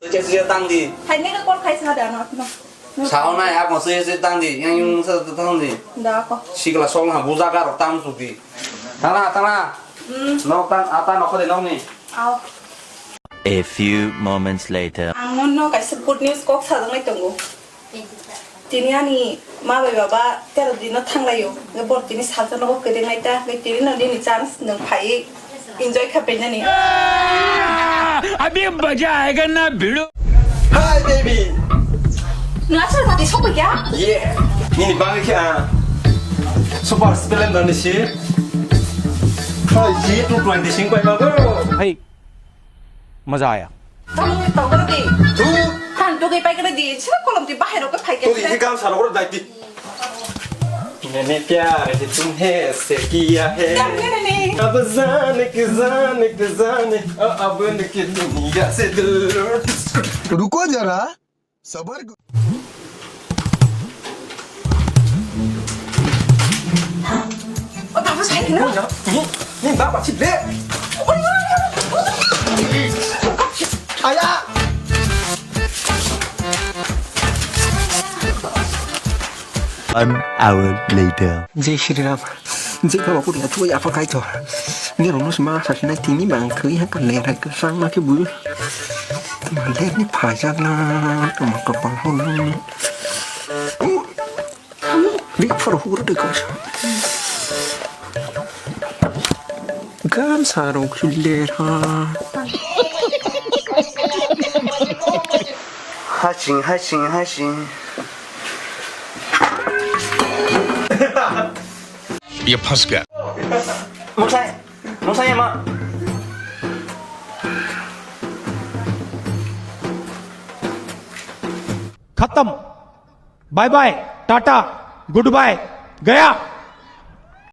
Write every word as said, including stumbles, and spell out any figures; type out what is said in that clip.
Twi chesri tang di. Hai nega call khai sa da no no. Sao nai ako se se tang di, yang yung sa tang di. Da ko. Sikla song ha buja garok tam suk di. Tana tana. Hmm. Nok tan ata nok de nok ni. Ao. A few moments later. Ang no no kaisa good news kok sa dong nai tongo. Tini ani ma bai baba tero dino thanglaio. Nge bor tini salsa nogo kwrwi nai ta. Nge tini no nini chance nwng phaiwi enjoy kha painani. अभी मजा आएगा ना भिड़ो। Hi baby. Nwng asal tadi sokoi ya? Yeah. Nini bangwi khe ang Super Splendor ni si. Hi G two twenty sing pai bago. भाई, मजा आया। Tamo tokoro di. Tu. Than tugui pai kene di. Sila kolom di bahai rok phai ke. Tu di kam sa rok dai di. मैंने प्यार ही तुम्हें से किया है। Dam ne ne ne. अब जाने के जाने के जाने, ओ अब के दुनिया से दूर। रुको जरा, सबर करो। O baba sai kene. Ni, ni baba si le. Aya. One hour later. Jai Shri Ram. Jai Baba Buddha, tu apa kai to? Ni rono sima sa sina tini bang kri ha kan le ra ke sang ma ke bu. Tama le ni pha jak na, tama kapal ho na. Ri phar hu ra de ko. Gam sa ro khu le ra. Haching, haching, haching. ये फंस गया। Mosai, mosai ma. खत्म। Bye bye, tata, good bye, गया।